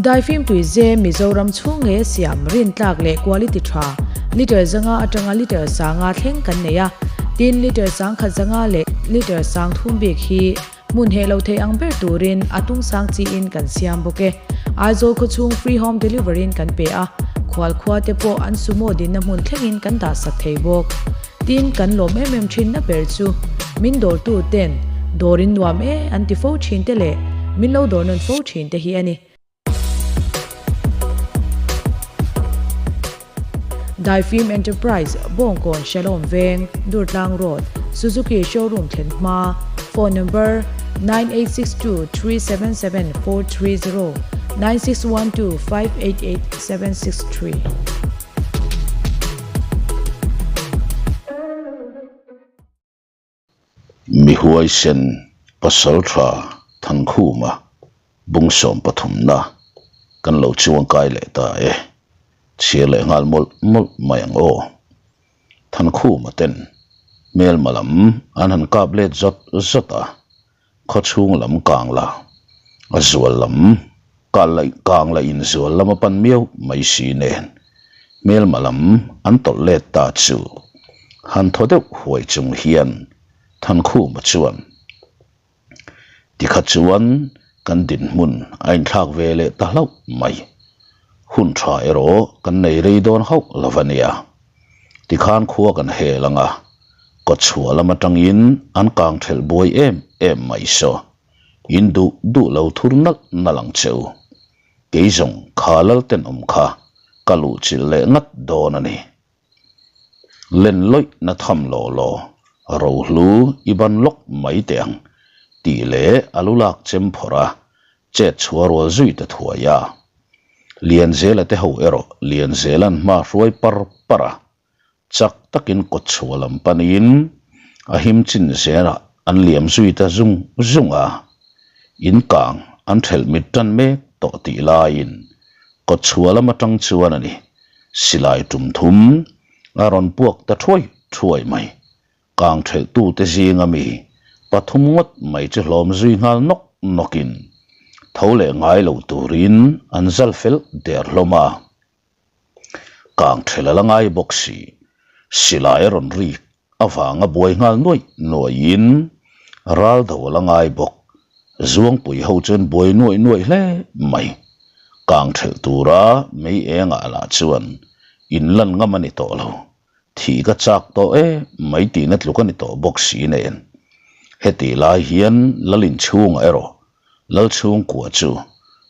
Daifim tuize Mizoram chhung nge siam rintlak leh quality tha litre 500 atanga litre 500 thleng kan nei a, tin litre 1500 leh litre 3000 bik hi hmun heh lo thei ang ber turin a tung sang chiin kan siam bawk e. Aizawl khawchhung free home delivery in kan pe a, khual khua te pawh an sumo dinna hmun thlengin kan dah sak thei bawk. Tin, kan lawm em em thin na ber chu min dawrtu ten dawr in nuam e an ti fo thin te leh min lo dawr nawn fo thin te hi a ni. Daifim Enterprise, Bawngkawn Shalom Veng, Durtlang Road, Suzuki Showroom thlen hma, Phone number, 986237 7430, 961258 8763. Mi huaisen Pasaltha Thankhuma bung sawmpathumna kan lo chuangkai leh ta e. Chhiar leh nghal mawlh mawlh mai ang aw. Thankhuma ten hmelma lam an han kap let zawt zawt a, khawchhung lam kang la, a zual lam kal la kang la inzual lam a pan miau mai si nen hmelma lam an tawlh let ta chu han thaw deuh huai chung hian Thankhuma chuan Tikha chuan kan dinhmun a inthlak ve leh ta hlauh mai. Hun tha erawh kan nei rei dawn hauh lo a nia. Tikhan khua kan hel ang a, kawtchhuah lam atangin an kang thelh buai em em mai saw. In duh duh lo thur nalh nalh ang che u. Kei zawng kha lal tenawm kha ka luhchilh leh ngat dawn a ni. Len lawih na tham law law, rohlu i ban lawk mai teh ang, tih leh a lu lak chem phawrh a, chet chhuah rual zui ta thuai a. Lianzela te ho erawh Lianzela'n hma hruai par par a, chak takin kawt chhuah lam panin a him chin zelah an liam zui ta zung zung a, in kang an thelh mit tan mek tawh tih laiin kawt chhuah lam atang chuan a ni. Silai tum thum a rawn puak ta thuai thuai mai. Kang thelhtute zinga mi pathum ngawt mai chu hlawm zui nghal nawk nawkin tho leh ngai lo turin an zal fel der hlawm a. Kang thelh a la ngai bawk si. Silai a rawn rik avanga buai nghal nuaih nuaihin ral do a la ngai bawk. Zuangpui ho chuan buai nuaih nuaih hle mai. Kang thelh tura mei engah lah chuan in lan ngam a ni tawh lo. Thih ka chak tawh e mai tihna tluk a ni tawh bawk si nen. Hetih lai hian Lal inchhungah erawh Lal chhungkua chu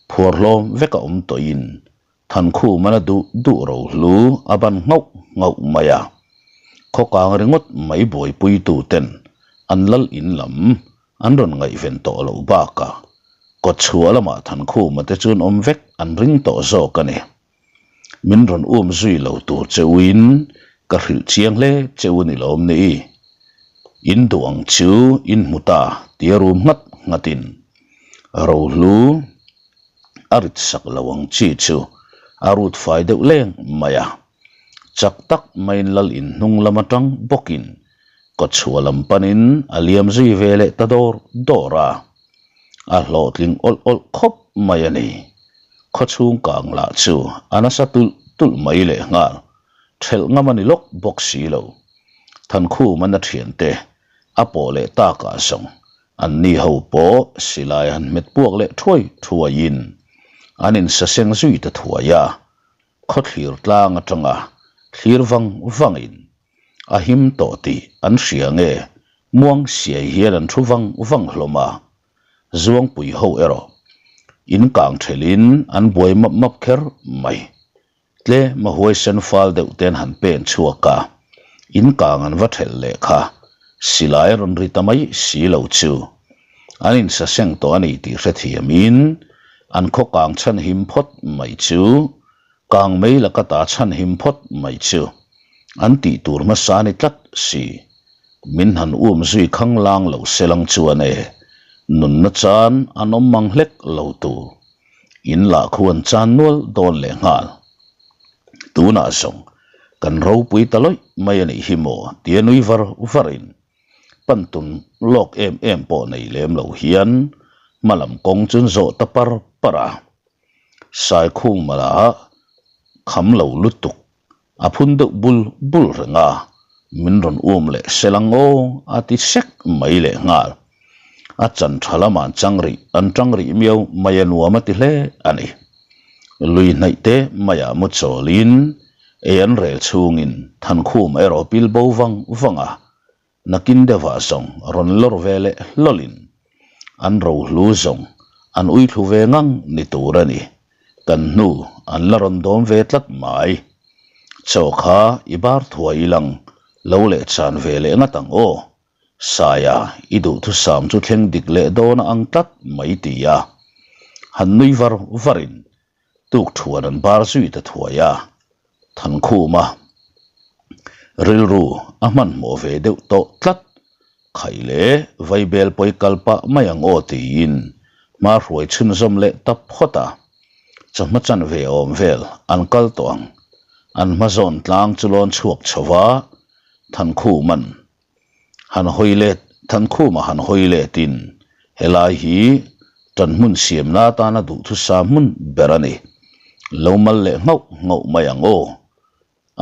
phuar hlawm vek a awm tawhin Thankhumana duh duh rohlu a ban nghauh nghauh mai a, khawkang ringawt mai buaipuitu ten an lal in lam an rawn ngaihven tawh loh bakah kawtchhuah lamah Thankhuma te chuan awm vek an ring tawh zawk a ni. Min rawn um zui lo tur che uin ka hrilh chiang hle che u ni lawm ni? In duh ang chu in hmu ta tia rum nghat nghatin rohlu a rit sak lo ang chi chu a rut fai deuh leng mai a. Chak tak maiin lal in hnung lam atang bawkin kawchhuah lam panin a liam zui ve leh ta dawr dawr a. A hlawhtling awlh awlh khawp mai a ni. Khawchhung kang lah chu a nasa tulh tulh mai leh nghal. Thelh ngam a ni lawk bawk si lo. Thankhum an a thiante a pawh leh takah zawng Anni ho pawh silai han hmet puak leh thuai thuaiin an insaseng zui ta thuai a, khawthlir tlang atanga thlir vang vangin a him tawh tih an hria nge muang siai hian an thu vang vang hlawm a, Zuangpui ho erawh in kang thelhin an buai map map kher mai. Tlem a huaisen fal deuh ten han pen chhuak a, in kang an va thelh leh kha silai a rawn ri ta mai si lo chu an insaseng tawh a ni tih hrethiamin an khaw kang chhan him phawt mai chu kang mei laka ta chhan him phawt mai chu an tih tur hmasa a ni tlat si. Min han um zui khang lang lo selang chuan e, nunna chan an awm mang hlek lo tur. In lah khu an chan nual dawn leh nghal. Tunah zawng kan ropui ta lawih mai a nih hi maw tia nui var varin pantun lawk em em pawh nei lem lo hian hmalam kawng chu an zawh ta par par a. Saikhuma lah kham lo lutuk a phun deuh bul bul reng a, min rawn um leh sel ang aw a ti sek mai leh nghal. A chan tha lamah an chang rih, an tang rih miau mai a nuam a ti hle a ni. Lui hnaih te maiah mu chawlin ei an rel chhungin Thankhum erawh pil bo vang vang a, Nakin deuhah zawng rawn lawr ve leh hlawlin an rohlu zawng an ui thlu ve ngang ni tur a ni. Kan hnu an la rawn dawm ve tlat mai. Chaw kha i bar thuai i lang lo leh chan ve leh ngat ang aw. Saia i duhthusam chu thleng dik leh dawn a ang tlat mai ti a. Han nui var varin tuk thuan an bar zui ta thuai a, Thankhuma rilru a hmanhmawh ve deuh tawh tlat, Khaih leh Vaibel pawi kal pah mai ang aw tiin hma hruai chhunzawm leh ta phawt a, chawhma chanve awm vel an kal tawh ang, an hma zawn tlang chu lawn chhuak chho va, Thankhuman Han hawi let, Thankhuma han hawi letin helai hi tan hmun siamna atana duhthusam hmun ber a ni. Lo mal leh nghauh nghauh mai ang aw.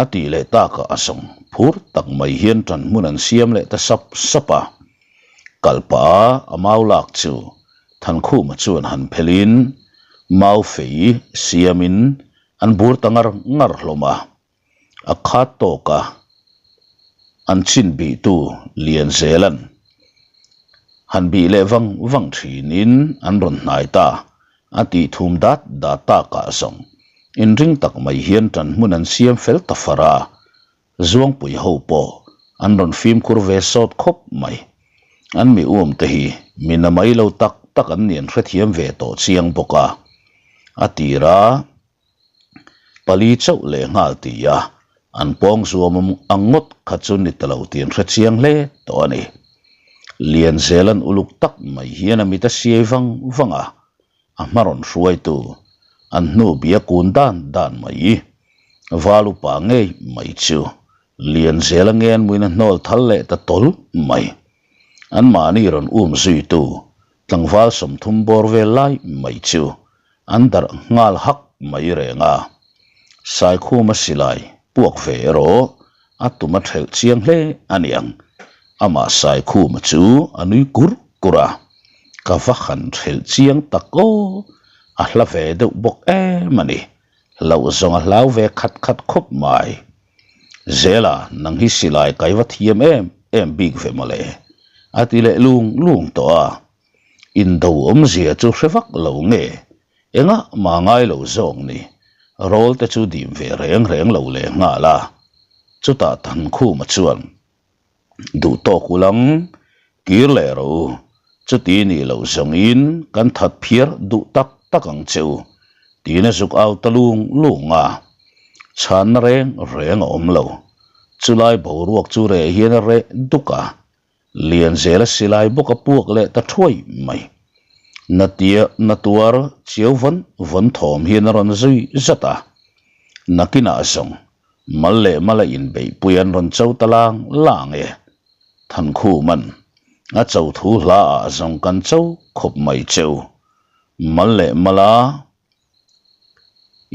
A tih leh takah a zawng phur tak mai hian tan hmun an siam leh ta sap sap a. Kal pah a a mau lak chu Thankhuma chuan han phelhin mau fei siamin an bur ta ngar ngar hlawm a. A khat tawk a, an chin bihtu Lianzela'n han bih leh vang vang thinin an rawn hnai ta a tih thum dat dat takah zawng inring tak mai hian tan hmun an siam fel ta far a, Zuangpui ho pawh an rawn fimkhur ve sawt khawp mai. An mi um te hi mi na mai lo tak tak an ni an hrethiam ve tawh chiang bawk a, a tir a. Pali chauh leh nghal ti a, an pawng zuam ang ngawt kha chu ni ta lo tih an hre chiang hle tawh a ni. Lianzela'n uluk tak mai hian a mit a siai vang vang a, a hma rawn hruaitu an hnu bia kun dan dan mai. Val upa ngei mai chu Lianzela ngenmuin a hnawl thal leh ta tawl mai. Anmahni rawn um zuitu tlangval 30 bawr vel lai mai chu an darh nghal hak mai reng a. Saikhuma silai puak ve erawh a tum a thelh chiang hle a niang. Amah Saikhuma chu a nui kur kur a, Ka va han thelh chiang tak aw, a hla ve deuh bawk em a ni. Hlauh zawng a hlau ve khat khat khawp mai. Zela, nang hi silai kai va thiam em em bik ve mawle, a ti leh lung lung tawh a. Indo awmzia chu hre vak lo nge? Engah mah ngai lo zawk ni? Rawl te chu dim ve reng reng lo leh nghal a. Chutah Thankhuma chuan, Duh tawk ulang, kir leh rawh u. Chuti nih loh zawngin kan that phiar duh tak tak ang che u, tiin a zuk au ta lung lung a. Chhanna reng reng a awm lo. Chulai boruak chu reh hian a reh duk a. Lianzela silai bawk a puak leh ta thuai mai. Natia na tuar chiau vawn vawn thawm hian a rawn zui zat a. Nakinah zawng mal leh mala inbeihpui an rawn cho ta lang lang e. Thankhuman a cho thu hla ah zawng kan cho khawp mai cheu. Mal leh mala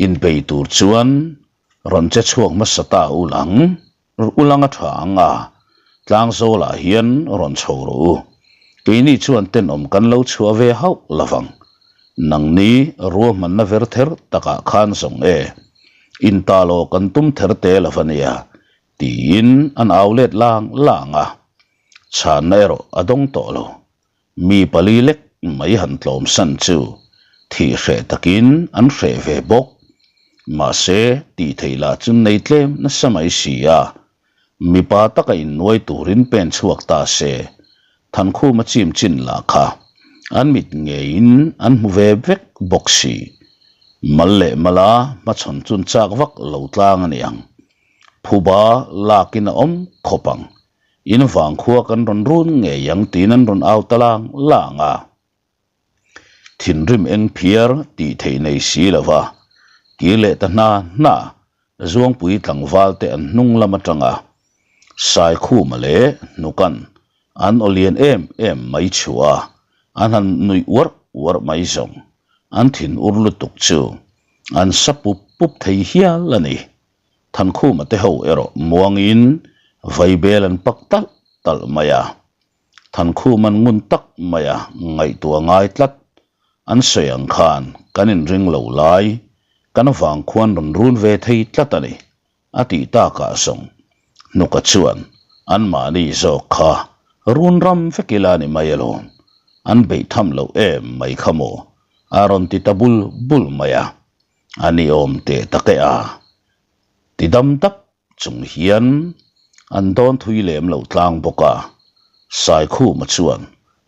inbei tur chuan rawn che chhuak hmasa ta ulang. Ulang a tha ang a, tlangzawlah hian rawn chho rawh u. Keini chuan tenawm kan lo chhuah ve hauh lovang. Nangni ruahmanna ver ther takah khan zawng e, intalaw kan tum ther te lo va nia, tiin an au let lang lang a. Chhanna erawh a dawng tawh lo. Mi pali lek mai han tlawmsan chu thih hreh takin an hreh ve bawk. Mahse, tih theih lah chu nei tlem nasa mai si a. Mipa taka innuai turin pen chhuak ta se, Thankhuma chim chin lah kha an mit ngeiin an hmu ve vek bawk si. Mal leh mala hmachhawn chun chak vak lo tlang a ni ang. Phuba lakin a awm khawp ang. In vangkhua kan rawn run ngei ang tiin an rawn au ta lang lang a. Thinrim eng phiar tih theih nei si lo va, kir leh ta hna hna Zuangpui tlangval te an hnung lam atanga Saikhuma leh Hnukan an aw lian em em mai chhuah a, an han nuih uarh uarh mai zawng. An thin ur lutuk chu. An sa pup pup thei hial a ni. Thankhuma te ho erawh muangin vaibel an pak talh talh mai a. Thankhum an ngun tak mai a, ngaihtuah ngai tlat. An sawi ang khan kan inring lo lai, kan vang khuan rawn run ve thei tlat a ni. A tih takah zawng Hnuka chuan anmahni zawk kha run ram vek ila ni mai alawm, an beih tham loh em mai kha maw? A rawn ti ta bul bul mai a, a ni awm teh tak e a ti dam dap chung hian an dawn thui lem lo tlang bawk a, Saikhuma chuan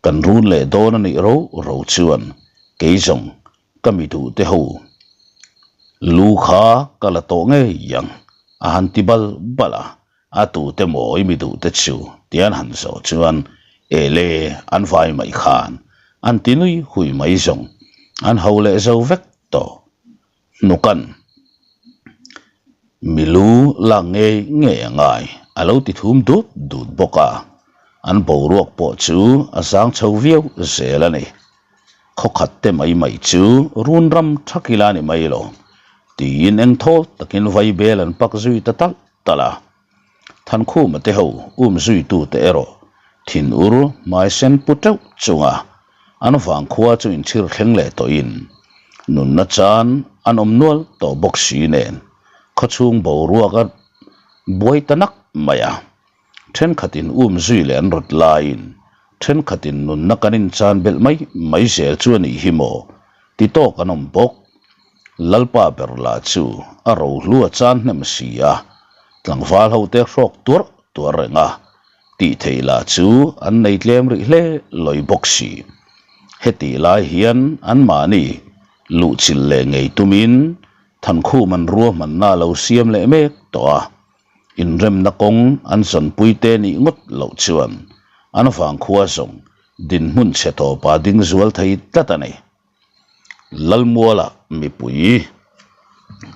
kan run leh dawn a nih ro ro chuan kei zawng Ka mi duh te ho lu kha ka la tawh ngei ang, a han ti bal bal a, a tu te maw i mi duh te chu ti an han zawh chuan ele an vai mai khan an ti nui hui mai zawng an ho leh zo vek tawh. Hnukan mi lu lak ngei ngei a ngai a lo ti thum dut dut bawk a, an boruak pawh chu a zang chho viau zel a ni. Khawkhat te mai mai chu run ram thak ila ni mai lo tiin eng thawl takin vaibel an pak zui ta talh talh a. Thankhuma te ho um zuitute erawh thinur hmaisen pu teuh chunga an vangkhua chu inchhir thleng leh tawhin nunna chan an awm nual tawh bawk si nen khawchhung boruak a buai ta nak mai a. Thenkhatin um zui leh an rawt laiin thenkhatin nunna kan inchan belh mai mai zel chu a nih hi maw ti tawk an awm bawk. Lalpa ber lah chu a rohlu a chan hnem si a, tlangval hote hrawk tuarh tuarh reng a, tih theih lah chu an nei tlem rih hle lawi bawk si. Hetih lai hian anmahni luhchilh leh ngei tumin Thankhum an ruahmanna a lo siam leh mek tawh a, inremna kawng an zawnpuite nih ngawt loh chuan an vangkhua zawng dinhmun chhe tawpa ding zual thei tlat a ni. Lalmuala mipui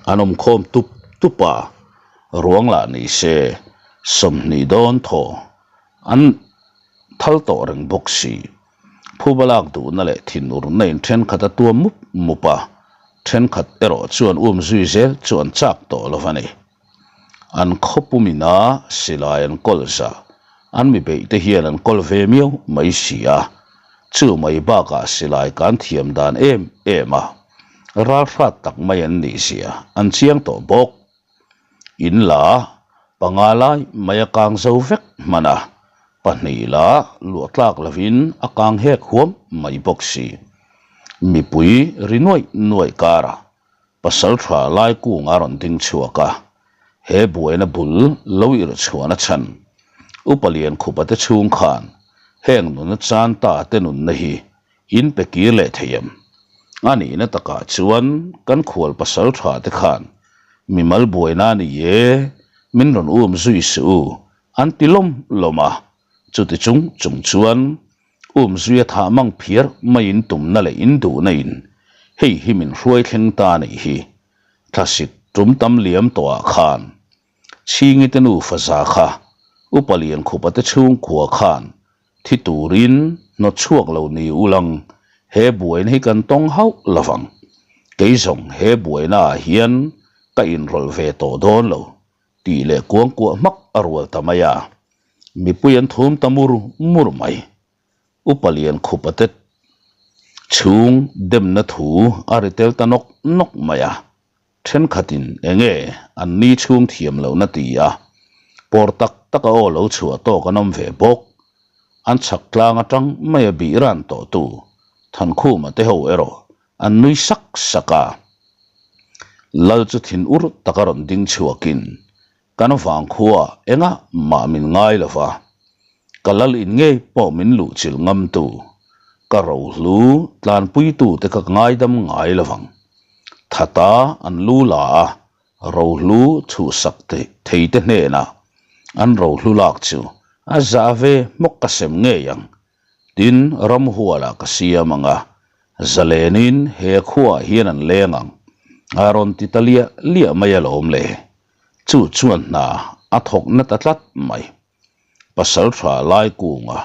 an awm khawm tup tup a, ruang lah ni se 20 dawn thaw an thal tawh reng bawk si. Phuba lak duhna leh thinurna in thenkhat a tuam mup mup a, thenkhat erawh chuan um zui zel chu an chak tawh lo a ni. An khawpumina silai an kawl zah, an mi beih te hian an kawl ve miau mai si a, chu mai bakah silai kan thiam dan em em a, ralhrat tak mai an nih zia an chiang tawh bawk. In la panga lai mai a kang zo vek hman a, pahnih la luah tlak lovin a kang hek huam mai bawk si. Mipui ri nuaih nuaih karah Pasal tha lai kung a rawn ding chhuak a, he buaina bul lo irh chhuahna chhan Upa Liankhupa te chhung khan heng nuna chan ta te nunna hi in pe kir leh thei em? A nihna takah chuan kan khual pasal tha te khan mimal buaina a ni e, min rawn um zui suh u an ti lawm lawm a, chuti chung chung chuan Um zuia thah mang phiar mai in tumna leh in duhna in hei hi min hruai thleng ta a nih hi. Thlasik tum tam liam tawhah khan Chhingi te nufa za kha Upa Liankhupa te chhungkua khan thi turin hnawt chhuak lo ni ulang he buaina hi kan tawng hauh lovang. Kei zawng he buaina ah hian ka inrawlh ve tawh dawn lo tih leh kuangkuah hmak a rual ta mai a. Mipui an thum ta mur mur mai. Upa Liankhupa te chhung demna thu a ri tel ta nawk nawk mai a, thenkhatin enge an ni chhung thiam lohna ti a, pawr tak tak a aw lo chhuah tawk an awm ve bawk. An chhak tlang atang mai a bih ran tawh tu Thankhuma te ho erawh an nui sak sak a. Lal chu thin ur taka rawn ding chhuakin Kan vangkhua engah mah min ngai lo va, ka lal in ngei pawh min luhchilh ngam tu, ka rohlu tlanpuitu te ka ngaidam ngai lo vang. Thata an lu la a, rohlu chhuhsak thei te hnenah an rohlu lak chu a zah ve hmawk ka sem ngei ang. Tin, ramhualah ka siam ang a, zalenin he khuaah hian an leng ang, a rawn ti ta liah liah mai alawm le. Chu chuan hna a thawk na ta tlat mai. Pasal tha lai kunga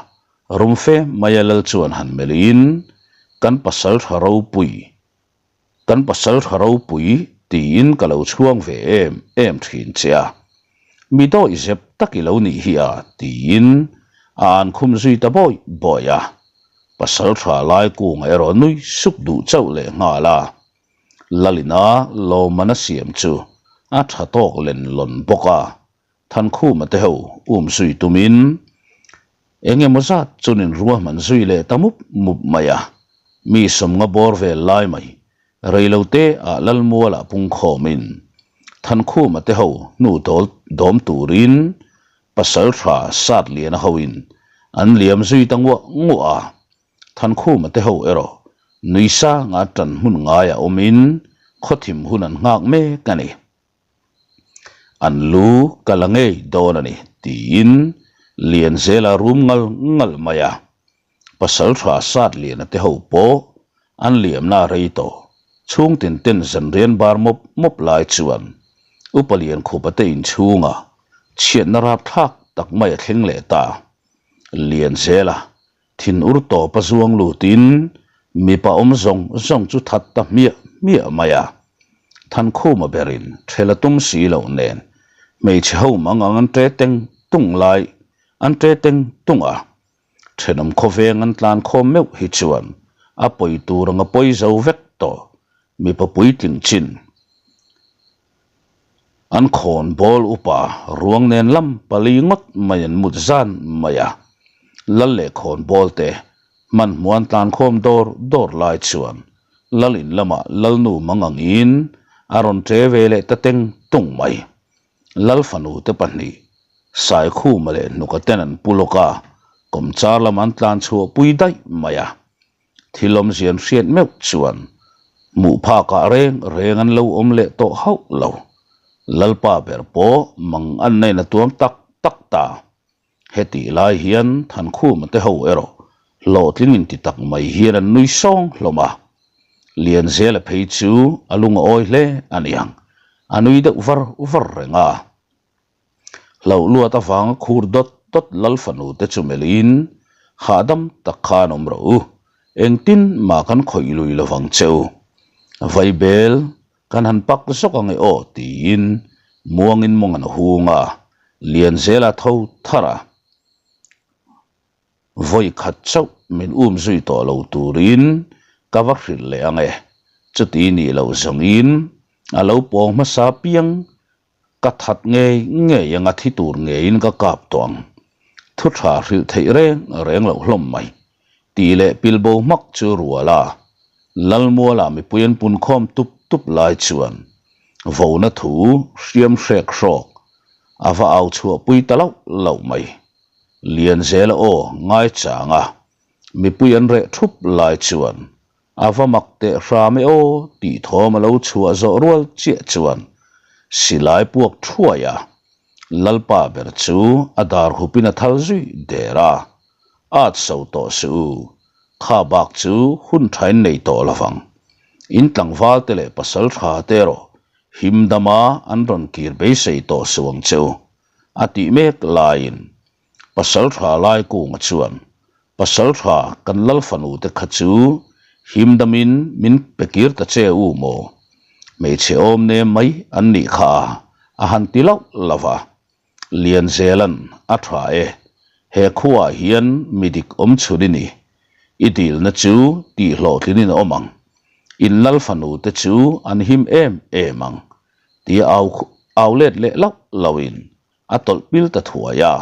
rum fe mai a lal chuan han melhin, Kan pasal tha ropui Kan pasaltha ropui tiin ka lo chhuang ve em em thin che a, mi dawih zep tak i lo nih hi a tiin a an khum zui ta bawih bawih a. Pasaltha lai kunga erawh nui suk duh chauh leh nghal a. Lalina lawmman a siam chu a tha tawk len lawn bawk a, Thankhuma te ho um zui tumin eng emaw zat chunin ruahman zui leh ta mup mup mai a, mi sawmnga bawr vel lai mai reilote ah Lalmualah pungkhawmin Thankhuma te ho hnu dawl dawm turin Pasaltha Satliana hoin an liam zui ta nguah nguah a. Thankhuma te ho erawh nui sanga tan hmun ngaia awmin khawthim hun an nghak mek a ni. An lu ka la ngei dawn a ni, tiin Lianzela rum ngal ngal mai a. Pasaltha Satliana te ho pawh an liamna a rei tawh. Chhungtin ten zanrian bar mawp mawp lai chuan Upa Liankhupa te inchhunga chhiatna rapthlak tak mai a thleng leh ta. Lianzela Thin ur tawp a zuang lutin mipa awm zawng zawng chu that ta hmiah hmiah mai a. Thankhuma berin thel a tum si loh nen hmeichhe ho mang ang an ṭe teng tung lai an ṭe teng tung a. Thenawm khawveng an tlan khawm meuh hi chuan a pawi tur ang a pawi zo vek tawh mipa puitling chin An khawn bawl upa ruang nen lam pali ngawt mai an mut zan mai a, Lal leh khawn bawl te hmanhmawh an tlan khawm dawr dawr lai chuan Lal in lamah Lalnu mang angin a rawn ṭe ve leh ta teng tung mai. Lal fanu te pahnih Saikhuma leh Hnuka ten an pu lawk a, kawmchar lam an tlan chhuah pui daih mai a. Thil awmzian hriat meuh chuan hmuh phakah reng reng an lo awm leh tawh hauh lo. Lalpa ber pawh mang an nein a tuam tak tak ta. Hetih lai hian Thankhuma te ho erawh hlawhtling inti tak mai hian an nui sawng hlawm a. Lianzela phei chu a lung a awi hle a niang, a nui deuh var var reng a. Hlauh luat avanga khur dawt dawt lal fanu te chu melhin hahdam tak khan awm rawh u, engtin mah kan khawih lui lovang che u. Vaibel kan han pak zawk ange aw tiin muangin mawng an hung a, Lianzela tho thar a. Vawi khat chauh min um zui tawh lo turin ka va hrilh leh ange, chuti nih loh zawngin a lo pawng hmasa piang Ka that ngei ngei anga thi tur ngeiin ka kap tawh ang. Thu tha hrilh theih reng reng loh hlawm mai. Tih leh pilbo hmak chu rual a, Lalmuala mipui an pun khawm tup tup lai chuan vona thu hriam hrek hrawk a va au chhuah pui ta loh loh mai. Lianzela aw ngaichang a, mipui an reh thup lai chuan A va mak teh hram e aw tih thawm a lo chhuah zawh rual chiah chuan silai puak thuai a, Lalpa ber chu a dar hupin a thal zui der a, At so tawh suh u, kha bak chu hun thain nei tawh lovang. In tlangval te leh pasal tha te erawh him dama an rawn kir beisei tawh suh ang che u, a tih mek laiin Pasal tha lai kunga chuan Pasal tha kan lal fanu te kha chu him damin min pe kir ta che u maw? Hmeichhe awm nem mai an nih kha a han ti lauh lauh a. Lianzela'n a tha e, he khuaah hian mi dik awm chhun i ni. I dilna chu tih hlawhtlinin a awm ang. In lal fanu te chu an him em em ang tia au au let leh lauh lauhin a tawlh pil ta thuai a.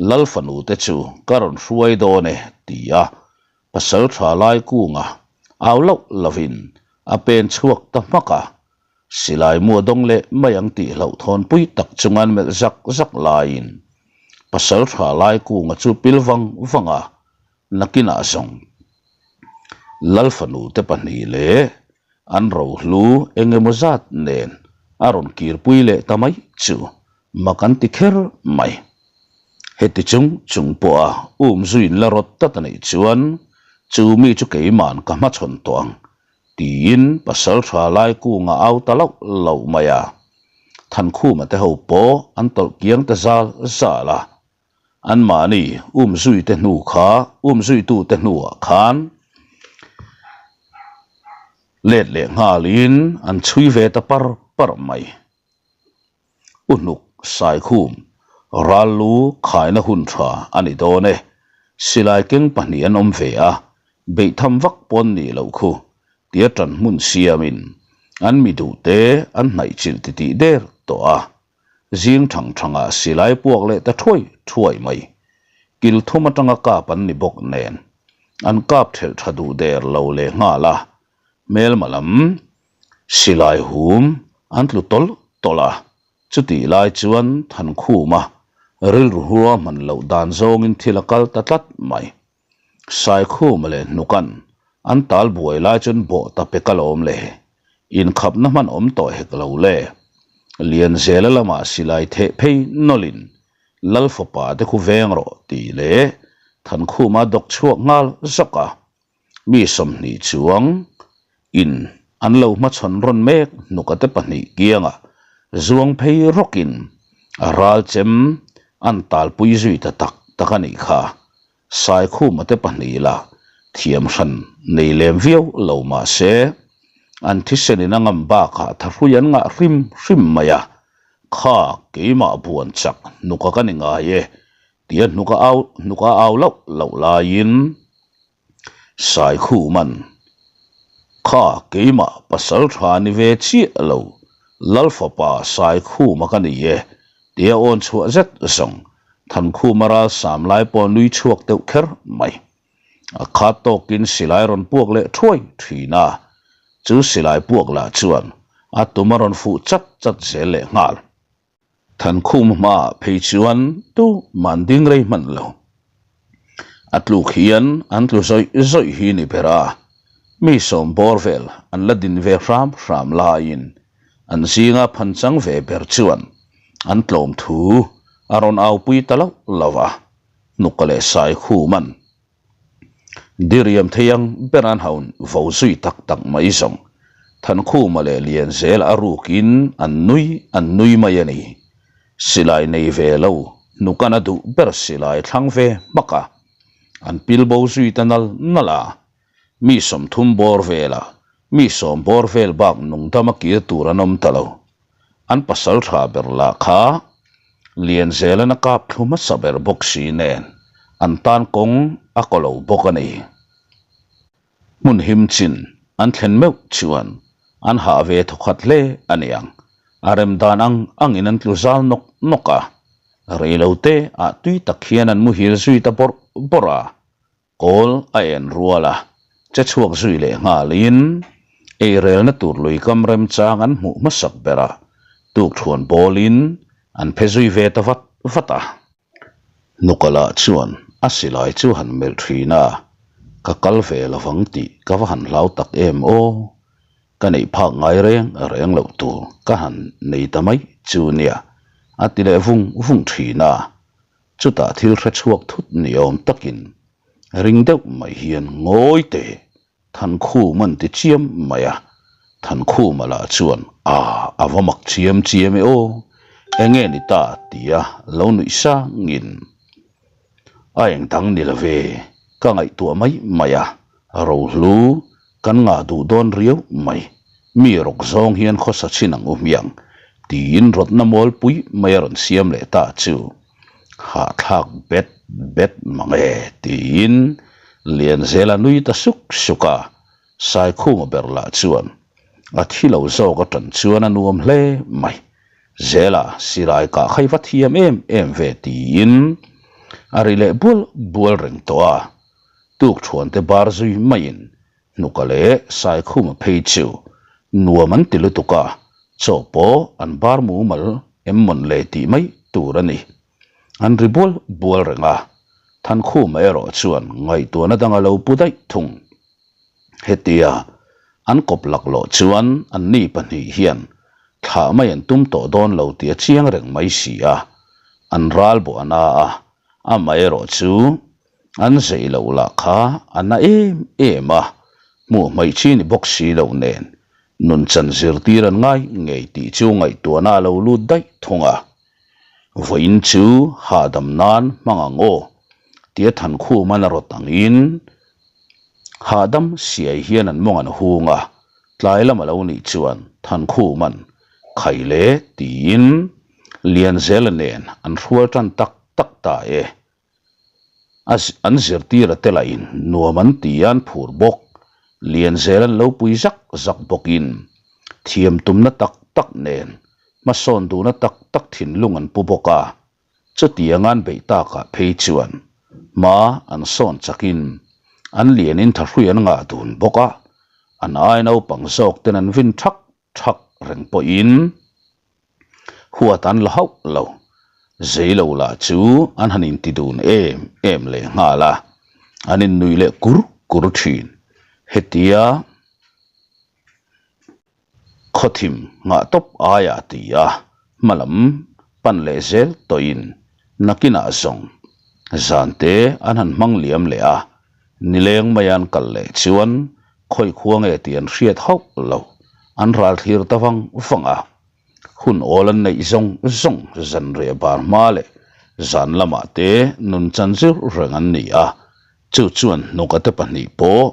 Lal fanu te chu ka rawn hruai dawn e, ti a, pasal tha lai kunga au loh lovin a pen chhuak ta hmak a. Silai mu a dawng leh mai ang tih hlauhthawnpui tak chunga an melh zak zak laiin pasal tha lai kunga chu pil vang vang a, nakinah zawng Lal fanu te pahnih leh An rohlu eng emaw zat nen a rawn kirpui leh ta mai chu mak an ti kher mai. Heti chung chung pawha um zuiin la rawt tlat a nih chuan chu mi chu keima'n ka hmachhawn tawh ang tiin pasal tha lai kunga au ta loh loh mai a. Thankhuma te ho pawh an tawlh kiang ta zal zal a. Anmahni um zuite hnu kha um zuitute hnuah khan. Let leh nghalin an chhui ve ta par par mai. U hnuk Saikhum, ral lu khaina hun tha a ni dawn e. Silai keng pahnih an awm ve a, beih tham vak pawn nih loh khu tia tan hmun siamin an mi duhte an hnaih chilh titih der tawh a. Zing thang thangah silai puak leh ta thuai thuai mai. Kil thum atanga kap an ni bawk nen an kap thelh tha duh der lo leh nghal a, hmelma lam silai hum an tlu tawlh tawlh a, chutih lai chuan Thankhuma rilru hua hman loh dan zawngin thil a kal ta tlat mai. Saikhuma leh Hnukan an tal buai lai chuan bawh ta pek alawm le, inkhapna hman awm tawh hek lo le. Lianzela lamah silai theh phei nawlhin Lal fapa te khu veng rawh tih leh Thankhuma dawk chhuak nghal zawk a, mi 20 chuang in an lo hmachhawn rawn mek hnuka te pahnih kiangah zuang phei rawkin a ral chem an talpui zui ta tak tak a nih kha. Saikhuma te pahnih lah thiam hran nei lem viau lo mah se, an thisen in a ngam bakah thahrui an ngah hrim hrim mai a, Kha keimah buan chak hnuka ka ni ngai e tia hnuka au hnuka au loh loh laiin Saikhuman Kha keimah pasal tha ni ve chiah lo Lal fapa Saikhuma ka ni e tia awn chhuah zet zawng Thankhuma ral sam lai pawh nui chhuak deuh kher mai. A khat tawkin silai rawn puak leh thuai thin a, chu silai puak lah chuan a tum a rawn fuh chat chat zel leh nghal. Thankhum hmaah phei chuan tu man ding rei hman lo. A tluk hian an tlu zawih zawih hi ni ber a, mi sawm bawr vel an la din ve hram hram laiin an zinga phanchang ve ber chuan an tlawm thu a rawn aupui ta loh lo a. Hnuka leh Saikhuman diriam thei ang ber an haun vo zui tak tak mai zawng. Thankhuma leh Lianzela a rukin an nui an nui mai a ni. Silai nei ve lo Hnukan a duh ber silai thlang ve hmak a, an pil bo zui ta nal nal a. Mi 30 bawr vela mi 10 bawr vel bak nungdama kir tur an awm ta lo. An pasal tha ber lah kha Lianzelan a kap thlu hmasa ber bawk si nen an tan kawng a kaw lo bawk a ni. Hmun him chin an thlen meuh chuan an hah ve thawkhat hle a niang. A rem dan ang angin an tlu zal nawk nawk a, reilote ah tui tak hian an muhil zui ta bawrh bawrh a. Kawl a en rual a, che chhuak zui leh nghalin eirelna tur lui kam remchang an hmuh hmasak ber a, tukthuan bawlin an phe zui ve ta vat vat a. Hnukala chuan a silai chu han melh thin a, Ka kal ve lovang tih ka va han hlau tak em aw, ka neih phak ngai reng reng loh tur ka han nei ta mai chu nia, a ti leh vung vung thin a. Chutah thil hre chhuak thut ni awm takin ring deuh mai hian ngawi teh Thankhum an ti chiam mai a, Thankhuma lah chuan a a va mak chiam chiam e aw, enge ni ta tia lo nuih sangin a eng dang ni lo ve, ka ngaihtuah mai mai a, rohlu kan ngah duh dawn riau mai, mi rawk zawng hian khawsa chhin ang u hmiang tiin rawtna mawlpui mai a rawn siam leh ta chu hahthlak bet bet mang e tiin Lianzela nui ta suk suk a, Saikhuma ber lah chuan a thi lo zawk atan chuan a nuam hle mai. Zela silai kah khai va thiam em em ve tiin a ri leh bual bual reng tawh a. Tukthuan te bar zui maiin Hnuka leh Saikhuma phei chu nuam an ti lutuk a, chaw pawh an bar mumal em mawn le tih mai tur a ni. An ri bual bual reng a, Thankhuma erawh chuan ngaihtuahna dang a lo pu daih thung. Hetia an kawp laklawh chuan anni pahnih hian thlah mai an tum tawh dawn lo tih a chiang reng mai si a, an ral bawh a na a, amaherawh chu An zei loh lah kha a na em em a, hmuh hmaih chi ni bawk si loh nen nun chan zirtir an ngai ngei tih chu ngaihtuahna a lo lut daih thung a. Vawiin chu hahdam nan hmang ang aw tia Thankhum an a rawt angin hahdam siai hian an mawng an hung a. Tlai lam a lo nih chuan Thankhuma'n Khai le tiin Lianzela nen an hrual tan tak tak ta e. A an zirtir a te lahin nuam an ti a an phur bawk. Lianzel an lo pui zak zak bawkin thiam tumna tak tak nen hmasawn duhna tak tak thinlung an pu bawk a. Chutiang an beih takah phei chuan hma an sawn chakin an lianin thahrui an ngah dun bawk a, an ai naupang zawk ten an vin thak thak reng pawhin huat an la hauh lo. Zei lo lah chu an han inti dun em em leh nghal a, an innuih leh kur kur thin. Hetia Khawthim nghah tawp aia ti a, hmalam pan leh zel tawhin nakinah zawng zan te an han hmang liam leh a, nileng mai an kal leh chuan khawi khua nge tih an hriat hauh lo, an ral thlir ta vang vang a. Hun awl an neih zawng zawng zan reh bar hma leh zan lamah te nun chan zir reng an ni a, chu chuan hnuk ate pahnih pawh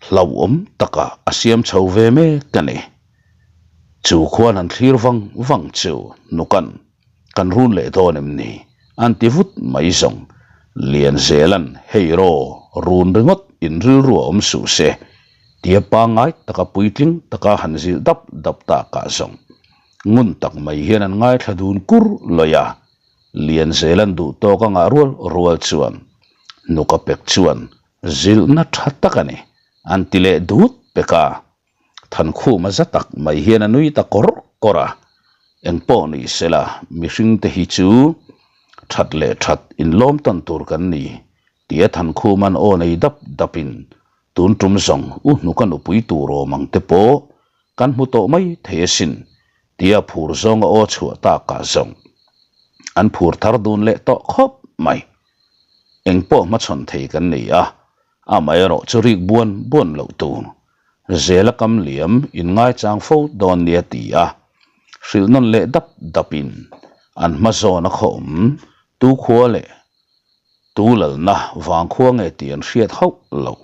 hlauhawm takah a siam chho ve mek a ni. Chu khuan han thlir vang vang chu hnukan kan run leh dawn em ni? An ti vut mai zawng. Lianzela'n hei raw run ringawt in rilru a awm suh se tia pangngai taka puitling taka han zilh dap dap takah zawng ngun tak mai hian an ngaithla dun kur lawih a. Lianzela'n duh tawk a ngah rual rual chuan hnuka pek chuan Zilhna tha tak a ni, an ti leh dut pek a. Thankhuma za tak mai hian a nui ta kawr kawr a. Engpawh ni sela, mihringte hi chu that leh that inlawm tawn tur kan ni, tia Thankhuma'n aw nei dap dapin, Tun tum zawng u hnuka nupui tur awm ang te pawh kan hmu tawh mai thei asin, tia phur zawnga aw chhuah takah zawng an phur thar dun leh tawh khawp mai. Eng pawh hmachhawn thei kan ni a, amaherawh chu rik buan buan loh tur. Zela kam liam in ngaichang fo dawn nia ti a, hrilh nawn leh dap dapin an hma zawn a khawm tu khua leh tu lalna vang khua nge tih an hriat hauh lo.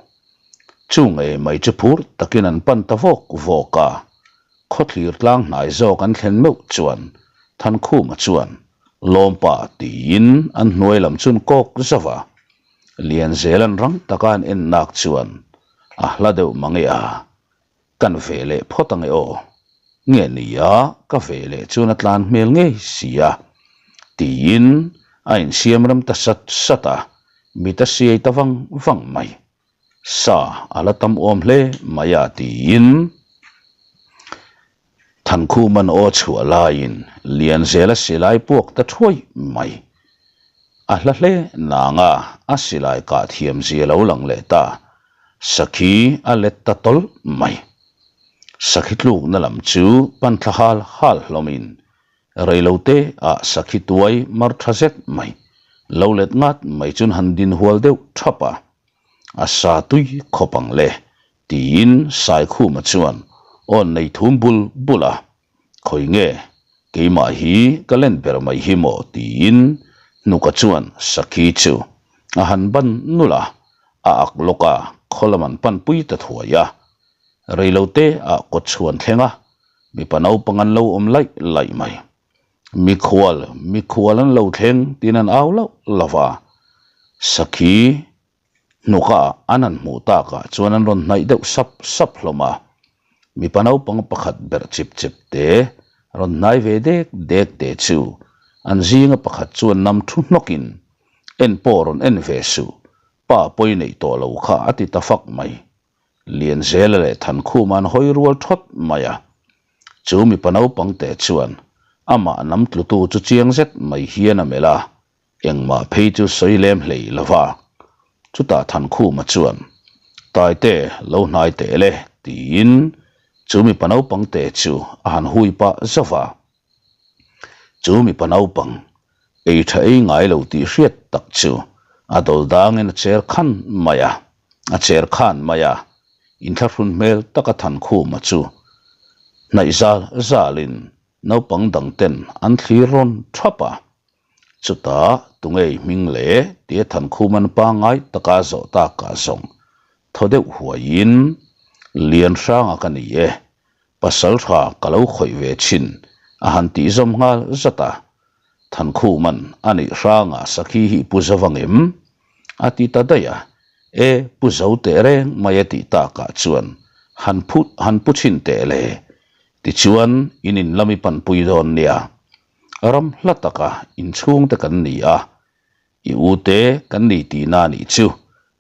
Chu ngei mai chu phur takin an pan ta vawk vawk a, khawthlir tlang hnai zawk an thlen meuh chuan Thankhuma chuan Lawmpa tiin an hnuai lam chun kawk zauh a, Lianzela'n rang taka an en nak chuan a hla deuh mange a, kan ve leh phawt ange aw, nge nia ka ve leh chuan a tlan hmel ngei si a, tiin a insiam rem ta sat sat a, mit a siai ta vang vang mai. Sa a la tam awm hle mai a tiin Thankhuman aw chhuah laiin Lianzela silai puak ta thuai mai. A hla hle nanga a silai kah thiam zia lo lang leh ta. Sakhi a let ta tawlh mai. Sakhi tlukna lam chu pan thla hal hal hlawmin Reilote ah sakhi tuai mar tha zet mai, lo let ngat mai chun han din hual deuh thap a, a sa tui khawp ang le, tiin Saikhuma chuan awn nei thum bul bul a, Khawi nge, keimah hi ka len ber mai hi maw? tiin Hnuka chuan sakhi chu a han ban nulh a, a ak lawk a, khaw lam an panpui ta thuai a, Reilote ah kawt chhuan thleng a, mipa naupang an lo awm laih laih mai. Mikhual, mikhual an lo thleng tiin an au lauh lauh a. Sakhi hnukah an han hmuh takah chuan an rawn hnaih deuh sap sap hlawm a. Mipa naupang pakhat berh chip chep te, rawn hnai ve dek dek te chu an zinga pakhat chuan nam thu hnawkin, En pawh rawn en ve suh, pa pawi neih tawh lo kha a ti ta fak mai. Lianzela leh Thankhuma an hawi rual thawt mai a. Chu mipa naupang teh chuan amah nam tlutu chu chiang zet mai hian a melh a, engmah phei chu sawi lem hlei lo va. Chutah Thankhuma chuan, Taite, lo hnai teh le, tiin chu mipa naupang teh chu a han hui pah zauh va. Chu mipa naupang ei tha ei ngai lo tih hriat tak chu a dawl dangin a cher khan mai a, a cher khan mai a, inthlahrun hmel taka Thankhuma chu hnaih zal zalin naupang dang ten an thlir rawn thap a. Chutah tunge i hming le tia Thankhuman pangngai taka zawh takah zawng thaw deuh huaiin. Lianhranga ka ni e, pasaltha ka lo khawih ve thin a han tih zawm nghal zat a. Thankhuman a nih hranga sakhi hi pu zo vangem? A ti ta daih a, E pu zo teh reng mai a tih takah chuan han phu han pu chhin teh le. Tichuan in in lam i panpui dawn nia. Ram hla taka inchhungte kan ni a, I u te kan ni tihna a nih chu,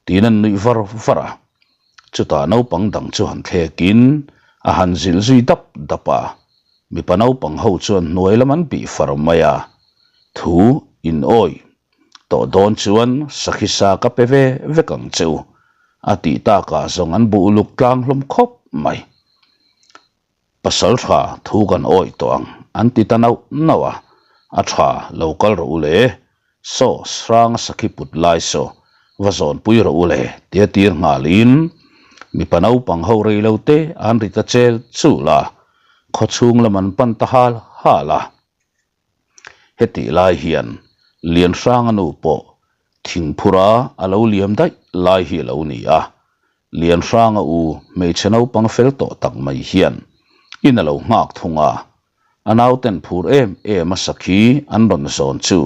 tiin an nuih var var a. Chutah naupang dang chu han thlekin a han zilh zui dap dap a. Mipa naupang ho chuan hnuai lam an bih far mai a, Thu in awih tawh dawn chuan sakhi sa ka pe ve vek ang che u, a tih takah zawng an buh uluk tlang hlawm khawp mai. Pasal tha thu kan awih tawh ang an ti ta nauh nauh a, a tha lo kal rawh u le, saw hranga sakhi put lai saw va zawnpui rawh u le tia tir nghalin mipa naupang ho rei lo te an ri ta chel chul a, khawchhung lam an pan ta hal hal a. Hetih lai hian Lianhranga nu pawh thingphura a lo liam daih lai hi a lo ni a, Lianhranga u hmeichhe naupang fel tawh tak mai hian in a lo nghak thung a, a nauten phur em em a sakhi an rawn zawn chu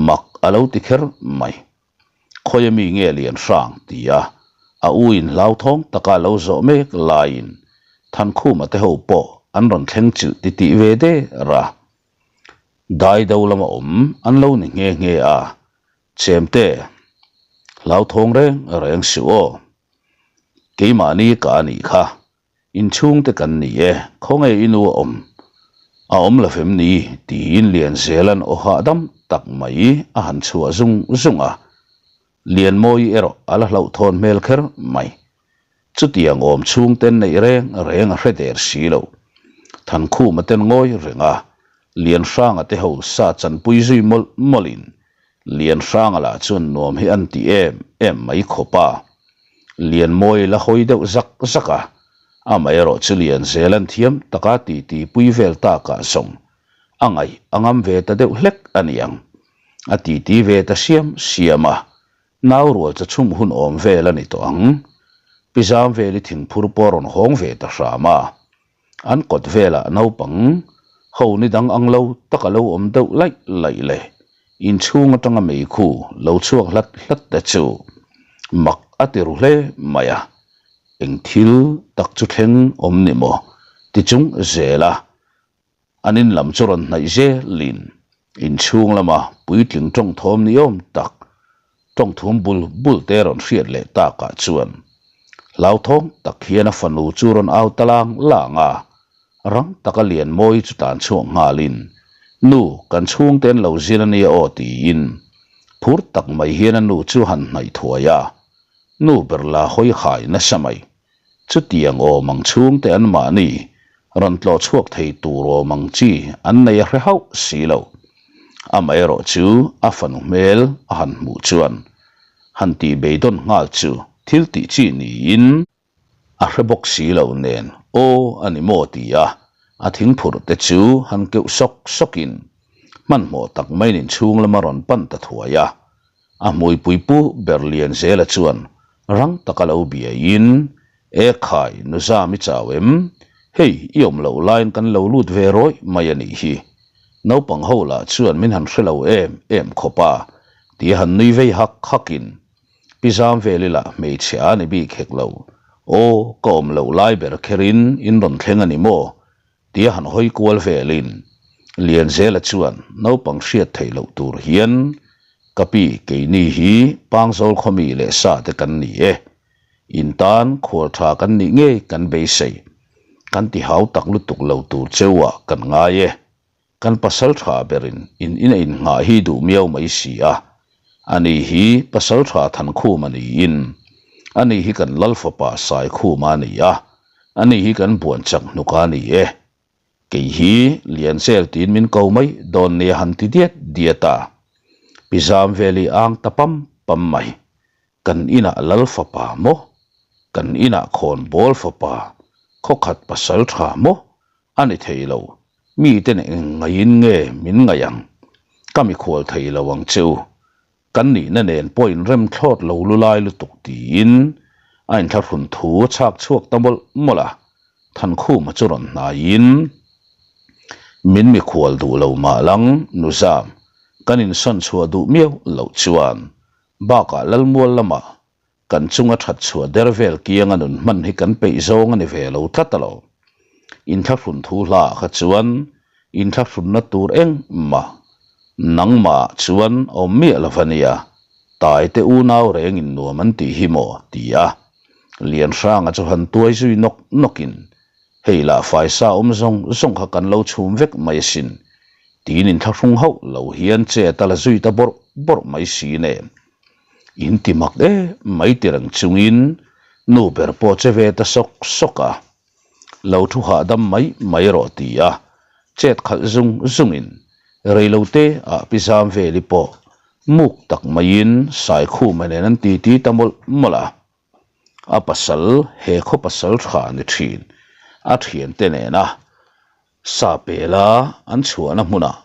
mak a lo ti kher mai. Khawi ami nge Lianhrang? ti a, a u in hlauthawng taka lo zawh mek laiin Thankhuma te ho pawh an rawn thleng chilh titih ve der a. Daido lama awm an lo ni nghe nghe a, Chemte, hlauthawng reng reng suh aw. Keimahni ka a nih kha, inchhungte kan ni e, khawnge i nu a awm? A awm lo fem ni? tiin Lianzela'n aw hahdam tak mai a han chhuah zung zung a. Lianmawi erawh a la hlauhthawn hmel kher mai. Chutiang awm chhungten neih reng reng a hre der si lo. Thankhuma ten ngawi reng a, Lianhranga te ho sa chanpui zui mawlh mawlhin Lianhranga lah chuan nuam hi an ti em em mai khawp a. Lianmawi la hawi deuh zak zak a, amaherawh chu Lianzel an thiam taka titi pui vel takah zawng a ngaih a ngam ve ta deuh hlek a niang. A titi ve ta siam siam a, Nau rual cha chhum hun awm vel a ni tawh ang. Pi Zamveli thingphur pawh a rawn hawng ve ta hram a. An kawt velah naupang ho ni dang ang lo tak a lo awm deuh laih laih le inchhung atanga meikhu lo chhuak hlat hlat te chu mak a ti ru hle mai a. Eng thil tak chu thleng awm ni maw ti chung zel a. An in lam chu rawn hnaih zelin inchhung lama puitling tawngthawm ni awm tak tawngthum bul bul te rawn hriat leh takah chuan hlauthawng tak hian a fanu chu rawn au ta lang lang a, rang taka Lianmawi chu tlan chhuak nghalin, Nu, kan chhungte an lo zin a nia aw tiin phur tak mai hian a nu chu han hnaih thuai a, nu ber la hawi hai nasa mai. Chutiang awm ang chhungte an mahni rawn tlawh chhuak thei tur awm ang chi an nei a hre hauh si lo. Amaherawh chu a fanu hmel a han hmuh chuan han tih beidawn nghal chu thil tih chi niin a hre bawk si lo nen aw a ni maw ti a a thingphurh te chu han keuh sawk sawkin hmanhmawh tak maiin inchhung lama rawn pan ta thuai a. A hmuipui pu ber Lianzela chuan rang taka lo biaiin, E khai, Nuzam i chau em? Hei, i awm loh laiin kan lo lut ve rawih mai a nih hi. Naupang ho lah chuan min han hre lo em em khawp a, tia han nui vei hak hakin, Pi Zamveli lah hmeichhe a ni bik hek lo. Aw, ka awm loh lai ber kherin in rawn thleng a ni maw? Tia han hawi kual velin Lianzela chuan naupang hriat theih loh tur hian, Ka pi, keini hi Pangzawl khawmi leh sa te kan ni e. In tan khual tha kan nih ngei kan beisei. Kan ti hau tak lutuk lo tur cheuah kan ngai e. Kan pasal tha berin in ina innghah hi duh miau mai si a. Ani hi pasal tha Thankhuma niin, ani hi kan lal fapa Saikhuma a ni a, ani hi kan buan chak hnuk a ni e. Kei hi Lianzel tiin min ko mai dawn nia han ti diat diat a. Pi Zamveli ang ta pam pam mai. Kan inah lal fapa maw? Kan inah khawnbawl fapa khawkhat pasal tha maw? A ni thei lo, miten eng ngaiin nge min ngaih ang? Ka mikhual thei lo ang che u. Kan nihna nen pawh inrem thlawt lo lulai lutuk tiin A inthlahrun thu a chhak chhuak ta mawlh mawlh a, Thankhuma chu rawn hnaiin, Min mikhual duh lo mah lang, Nuzam, kan insawn chhuah duh miau loh chuan bakah Lalmual lamah kan chunga that chhuah der vel kianga nun hman hi kan peih zawng a ni ve lo tlat alawm. Inthlahrun thu hlaah kha chuan inthlahrunna tur engmah nangmah chuan awm miah lo va nia, Taite unau rengin nuam an tih hi maw? ti a. Lianhranga chu han tuai zui nawk nawkin, Hei lah faisa awm zawng zawng kha kan lo chhum vek mai asin, tiin inthlahrung hauh lo hian chet a la zui ta bawrh bawrh mai si nen. In ti mak e mai ti reng chungin nu ber pawh che ve ta sawk sawk a. Lo thu hahdam mai mai rawh ti a, chet khalh zung zungin reilote ah pi zam veli pawh muk tak maiin Saikhuma nen an titi ta mawlh mawlh a. A pasal he khaw pasal tha ni thin a thiante nena sa pela an chhuahna hmunah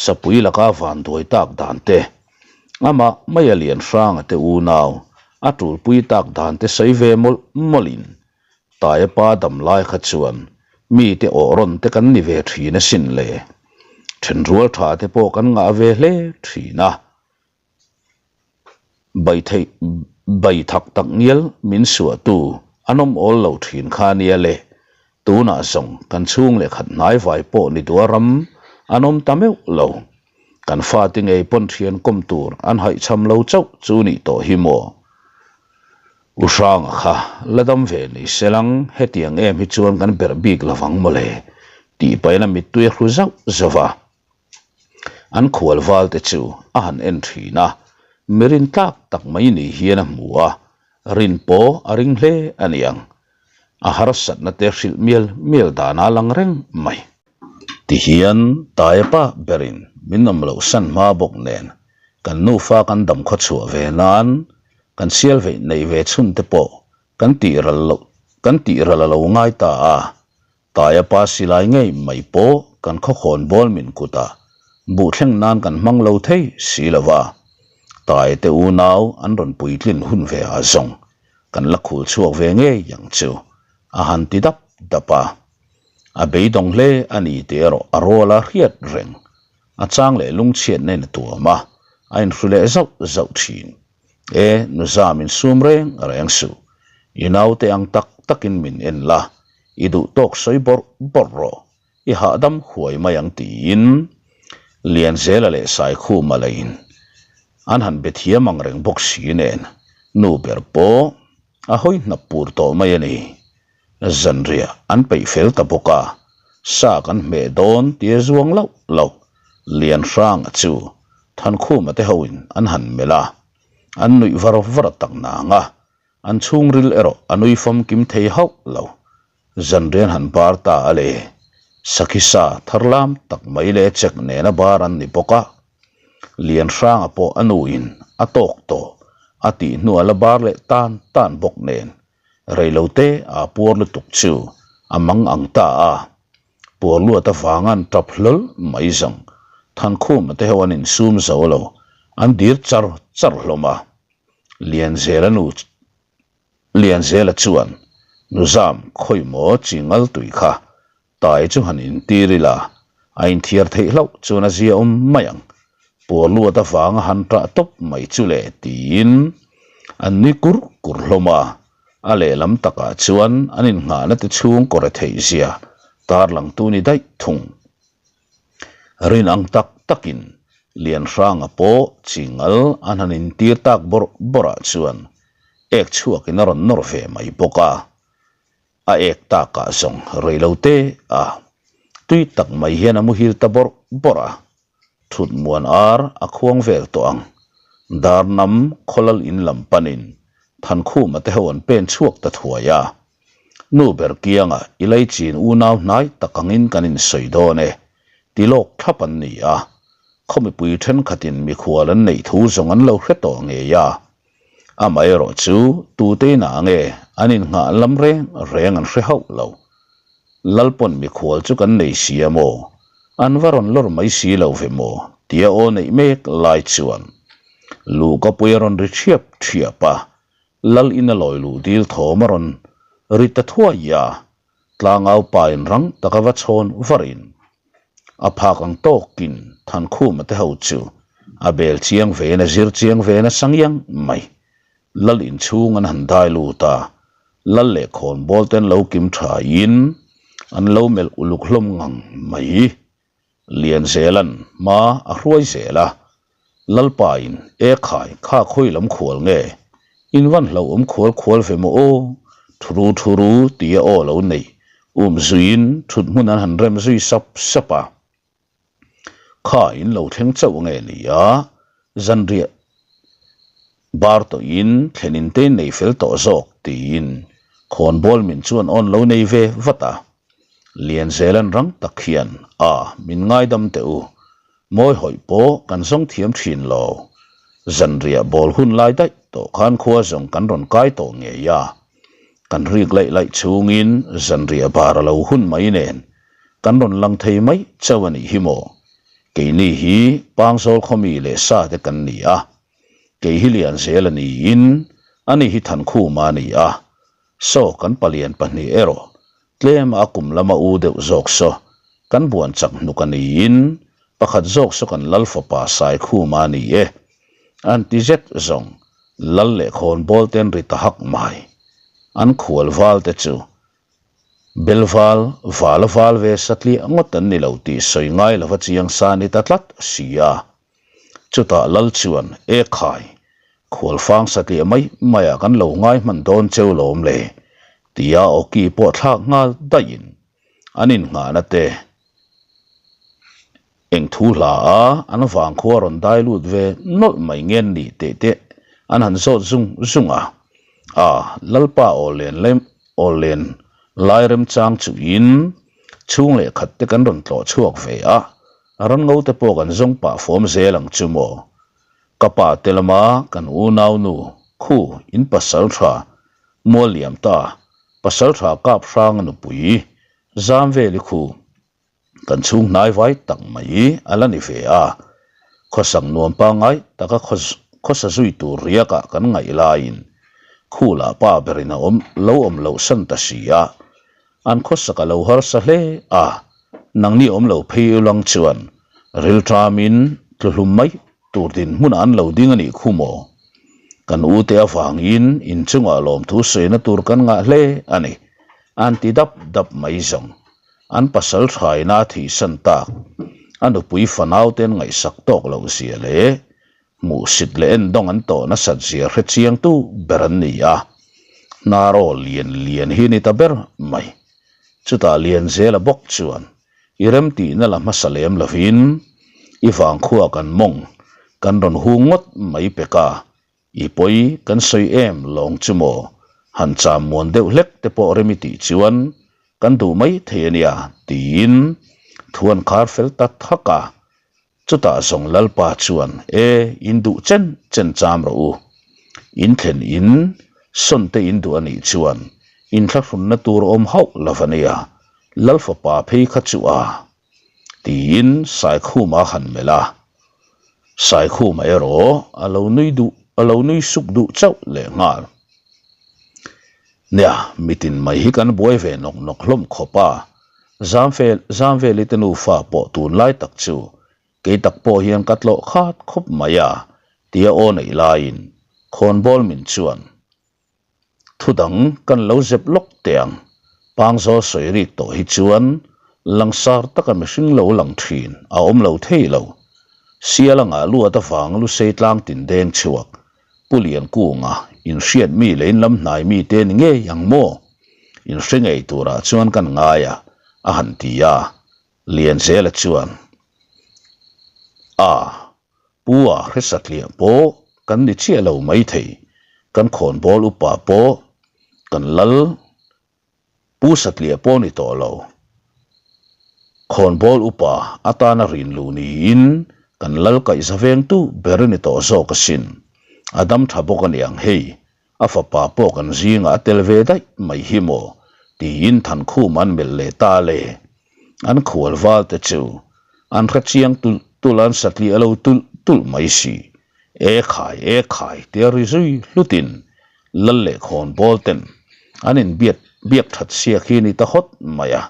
sapui laka vanduai tak dan te, amah maia lian hranga te unau a tulpui tak dan te sawi ve mawlh mawlhin Taia pa dam lai kha chuan mite awh rawn te kan ni ve thin asin le, thenrual tha te pawh kan ngah ve hle thin a. Bai theih bai thak tak ngial min suahtu an awm awl lo thin kha nia le, tunah zawng kan chhung leh khat hnai vai pawh ni duah ram an awm ta meuh lo. Kan fate ngei pawn thian kawm tur an haihchham lo chauh chu nih tawh hi maw? U Hranga kha la dam ve ni se lang hetiang em hi chuan kan berh bik lovang mawle tih pahin a mittui a hru zauh zauh a. An khual val te chu a han en thin a, mi rin tlak tak mai ni hian a hmu a, rin pawh a ring hle a niang. A harsatna te hrilh mial mial danah a lang reng mai. Tihian Taepa berin min awm loh san hma bawk nen kan nufa kan dam khaw chhuah ve nan kan sial veih neih ve chhun te pawh kan tih ral loh kan tih ral a lo ngai ta a, Taia pa silai ngei mai pawh kan khawkhawn bawl min kutah buh thleng nan kan hmang lo thei si lo va, Taia te unau an rawn puitlin hun ve ah zawng kan la khul chhuak ve ngei ang chu a han ti dap dap a. A beidawng hle a ni tih erawh a rual a hriat reng. A chang leh lungchhiatna in a tuam a, a inhru leh zauh zauh thin. E, nuza min sum reng reng suh. I naute ang tak takin min en la, i duh tawk sawi bawrh bawrh rawh, i hahdam huai mai ang tiin Lianzela leh Saikhuma leiin an han be thiam ang reng bawk si nen nu ber pawh a hawi hnap pur tawh mai a ni. Zanriah an peih fel ta bawk a, sa kan hmeh dawn tia zuang loh loh Lianhranga chu Thankhuma te hoin an han melh a, an nuih var var tak nang a, an chhungril erawh a nui famkim thei hauh lo. Zanrian han bar ta a le, sakhi sa thar lam tak mai leh chek nena bar an ni bawk a, Lianhranga pawh a nuin a tawk tawh a tih hnuah la bar leh tan tan bawk nen Reilote a puar lutuk chu a mang ang ta a, puar luat avanga an tap hlawl mai zawng. Thankhuma te ho an insum zo lo, an dir char char hlawm a. Lianzela nu Lianzela chuan, Nuzam, khawi maw chi ngal tui kha, tai chu han intir ila, a inthiar theih hlauh chuan a zia awm mai ang. Puar luat avanga han ṭah tawp mai chu le tiin an nui kur kur hlawm a, a lehlam takah chuan an innghahna te chhung kawre theih zia tarlangtu ni daih thung. Rin ang tak takin Lianhranga pawh chingal an han intir tak bawrh bawrhah chuan ek chhuakin a rawn nawr ve mai bawk a. A ek takah zawng rei lo te a, tui tak mai hian a muhil ta bawrh bawrh a, thut muan ar a khuang vel tawh ang. Darnam khawlal in lam panin Thankhuma te ho an pen chhuak ta thuai a. Nu ber kianga i leichin unau hnai tak angin kan insawi dawn e, ti lawk thlap an ni a. Khaw mipui thenkhatin mikhual an neih thu zawng an lo hre tawh ngei a. Amaherawh chu tute inah nge an innghah lam reng reng an hre hauh lo. Lalpawn mikhual chu kan nei si a maw? An va rawn lawr mai si lo ve maw? tia aw neih mek lai chuan Luhkapui a rawn ri thiap thiap a. Lal in a lawi luh dil thawm a rawn ri ta thuai a, tlangau pa in rang taka va chhawn varin a phak ang tawkin Thankhuma te ho chu a bel chiang vein a zir chiang ve nasa ngiang mai. Lal inchhung an han dai lut a, Lal leh khawnbawl ten lo kim thain an lo melh uluk hlawm ngang mai. Lianzela'n hma a hruai zel a, Lalpain e khai kha khawi lam khual nge? In van hlauhawm khual khual ve maw aw? Thuru thuru tia aw lo nei um zuiin thut hmun an han rem zui sap sap a. Kha in lo thleng chauh nge ni a, zanriah bar tawhin thlen in te nei fel tawh zawk tiin khawnbawl min chuan awn lo nei ve vat a. Lianzela'n rang tak hian a min ngaidam teh u, mawi hawih pawh kan zawng thiam thin lo. Zanriah bawl hun lai daih tawh khan khua zawng kan rawn kai tawh ngei a, kan rik laih laih chhungin zanriah bar a lo hun mai nen kan rawn lang thei mai chauh a nih hi maw? Keini hi Pangzawl khawmi leh sa te kan ni a, kei hi Lianzela niin ani hi Thankhuma a ni a, Saw kan palian pahnih erawh tlem a kum lama u deuh zawk saw kan buan chak hnuk a niin pakhat zawk saw kan lal fapa Saikhuma a ni e. An ti zet zawng lal leh khawnbawl ten ri ta hak mai. An khual val te chu Belval val a val ve satliah ngawt an ni lo tih sawi ngai lova chiang sa ni ta tlat si a. Chutah Lal chuan, E khai, khualfang satliah mai maiah kan lo ngai hman dawn cheu lawm le, tia awki pawh thlak nghal daihin an innghahna te eng thu hla a an vangkhua rawn dai lut ve nawlh mai ngen ni teh te an han zawt zung zung a. A, Lalpa aw len aw len lai remchang chuhin chhung leh khat te kan rawn tlawh chhuak ve a, Ran ngo te pawh kan zawng pah fawm zel ang chu maw? Ka pa te lama kan unau nu khu in pasal tha mual liam ta, pasal tha kap hrang a nupui zam vel i khu kan chhung hnai vai tak mai a la ni ve a, khawsak nuam pangngai taka khawsa zui tur riakah kan ngaih laiin khu lah pa berin a awm lo awm loh san ta si a. An khawsak a lo harsa hle a, nangni awm lo phei ulang chuan rilṭamin tluhlum mai tur dinhmunah an lo ding a nih khu maw? Kan ute avangin inchungah lawmthu sawina tur kan ngah hle a ni, an ti dap dap mai zawng. An pasal thaina a thihsan tak, a nupui fanaute an ngaihsak tawk loh zia leh Hmuhsit leh endawng an tawh nasat zia hre chiangtu ber an ni a, hnar aw lian lian hi ni ta ber mai. Chutah Lianzela bawk chuan i remtihna la hmasa lem lovin i vangkhua kan mawng kan rawn hung ngawt mai pek a, i pawi kan sawi em lawng chu maw han cham muan deuh hlek te pawh rem i tih chuan kan duh mai thei a nia tiin thu an khar fel ta thak a. Chutah zawng Lalpa chuan, E, in duh chen chen cham rawh u. In thlen in, sawn te in duh a nih chuan, in thlahrunna tur awm hauh lo va nia, Lal fapa phei kha chu a. Tiin Saikhuma a han melh a. Saikhuma erawh a lo nui duh, a lo nui suk duh chauh lehnghal. Nia, mitin mai hi kan buai ve nawk nawk hlawm khawp a, Zamvel, Zamveli te nufa pawh tunlai tak chu kei tak pawh hian ka tlawh khat khawp mai a, tia aw neih laiin khawnbawl min chuan thu dang kan lo zep lawk teh ang, Pangzawl sawi rik tawh hi chuan langsar taka mihring lo lang thin a awm lo thei lo. Sial anga luat avang lusei tlang tin deng chhuak Pu Liankunga, inhriat mi leh inlam hnai mi te ni ngei ang maw? Inhre ngei turah chuan kan ngai a, a han ti a. Lianzela chuan, A, Pu a hre satliah pawh kan ni chiah lo maithei, kan khawnbawl upa pawh kan lal Pu Satliah pawh ni tawh lo. Khawnbawl upa atana rin luh niin kan lal kaihza vengtu ber a ni tawh zawk asin. A dam tha bawk a niang hei, a fapa pawh kan zingah a tel ve daih mai hi maw tiin Thankhum an melh leh ta le. An khual val te chu an hre chiang tulh tulh a an Satliah lo tulh tulh mai si. E khai e khai tia ri zui hlutin. Lal leh khawnbawl ten an inbiak biak that siak hi ni ta hawt mai a.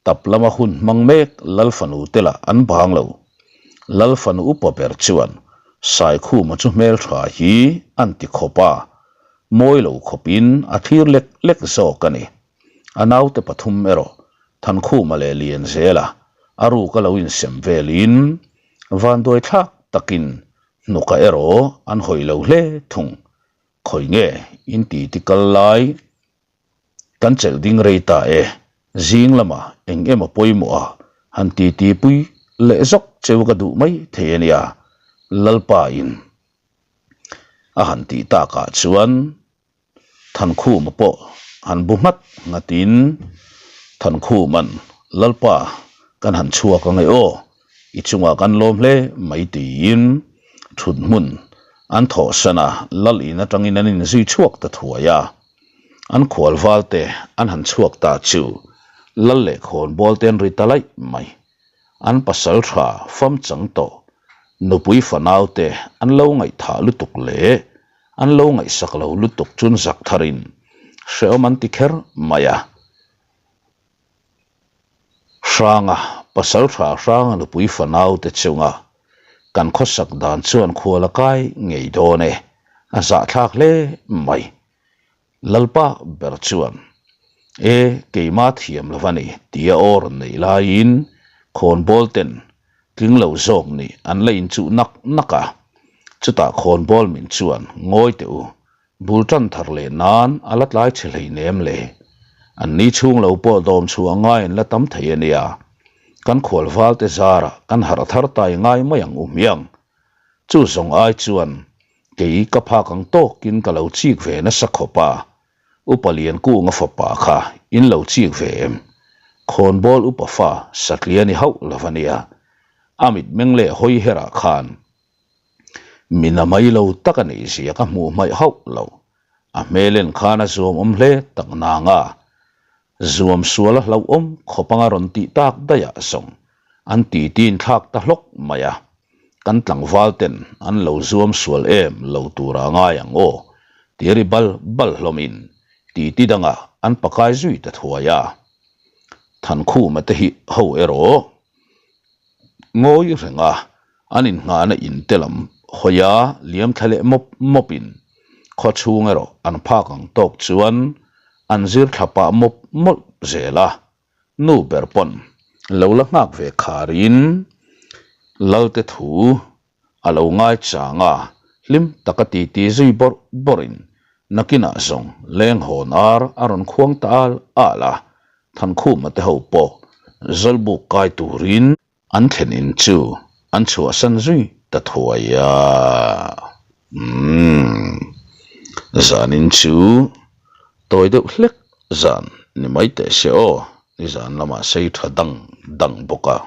Tap lama hun hmang mek Lal fanu te lah an bang lo. Lal fanu upa ber chuan Saikhuma chu hmeltha hi an ti khawp a, mawi lo khawpin a thlir lek lek zawk a ni. A naute pathum erawh Thankhuma leh Lianzela a ruk a lo insem velin vanduai thlak takin hnuka erawh an hawi lo hle thung. Khawi nge in ti ti kal lai kan chelh ding rei ta e, zing lamah eng emaw pawimawh a han ti ti pui leh zawk cheu ka duh mai thei a nia, Lalpa in a han tih takah chuan Thankhuma pawh han bu nghat nghatin Thankhuma'n Lalpa kan han chhuak ang e aw, i chungah kan lawm hle mai tiin thut hmun an thawhsan a, Lal in atangin an inzui chhuak ta thuai a. An khual valte an han chhuak ta chu Lal leh khawnbawl te an ri ta laih mai. An pasal tha fam chang tawh nupui fanau te an lo ngaihthah lutuk leh an lo ngaihsak lo lutuk chun zak tharin hrehawm an ti kher mai a. Hranga, pasal tha Hranga nupui fanau te chunga kan khawsak dan chuan khual a kai ngei dawn e, a zahthlak hle mai. Lalpa ber chuan, E, keima thiam lo a ni, tia aw rawn neih laiin khawnbawl ten tling lo zawk nih an la inchuh nak nak a. Chutah khawnbawl min chuan, Ngawi teh u, bul tan thar leh nan a la tlai chhe hleinem le. An ni chhung lo pawh dawm chhuah ngai an la tam thei a nia. Kan khual valte zarah kan harh thar tai ngai mai ang u hmiang. Chu zawng ai chuan Kei ka phak ang tawkin ka lo chik ve nasa khawp a, Upa Liankunga fapa kha in lo chik ve em? Khawnbawl upa fa satliah ni hauh lo a nia. A mitmeng leh hawi herah khan min a mai lo tak a nih zia ka hmuh hmaih hauh lo. A hmel en khan a zuam awm hle tak nang a, zuam sual a hlauhawm khawp anga rawn tih tak daih ah zawng an titi in thlak ta hlawk mai a, kan tlangval ten an lo zuam sual em lo tura ngai ang aw ti ri bal bal hlawm in titi dangah an pakai zui ta thuai a. Thankhuma te hi ho erawh ngawi reng a, an innghahna in te lam hawi a liam thla leh mawp mawp in khaw chhung erawh an phak ang tawk chuan an zir thla pah mawp mawlh zel a, nu ber pawn lo la nghak ve kharin Lalte thu a lo ngai chang a, hlim taka titi zui bawrh bawrhin nakinah zawng leng hawn ar a rawn khuang ta al al a, Thankhuma te ho pawh Zawlbuk kai turin an thlen in chu an chhuahsan zui ta thuai a. Umm, zanin chu tawi deuh hlek zan ni mai teh se aw, nizan lamah sei tha dang dang bawk a.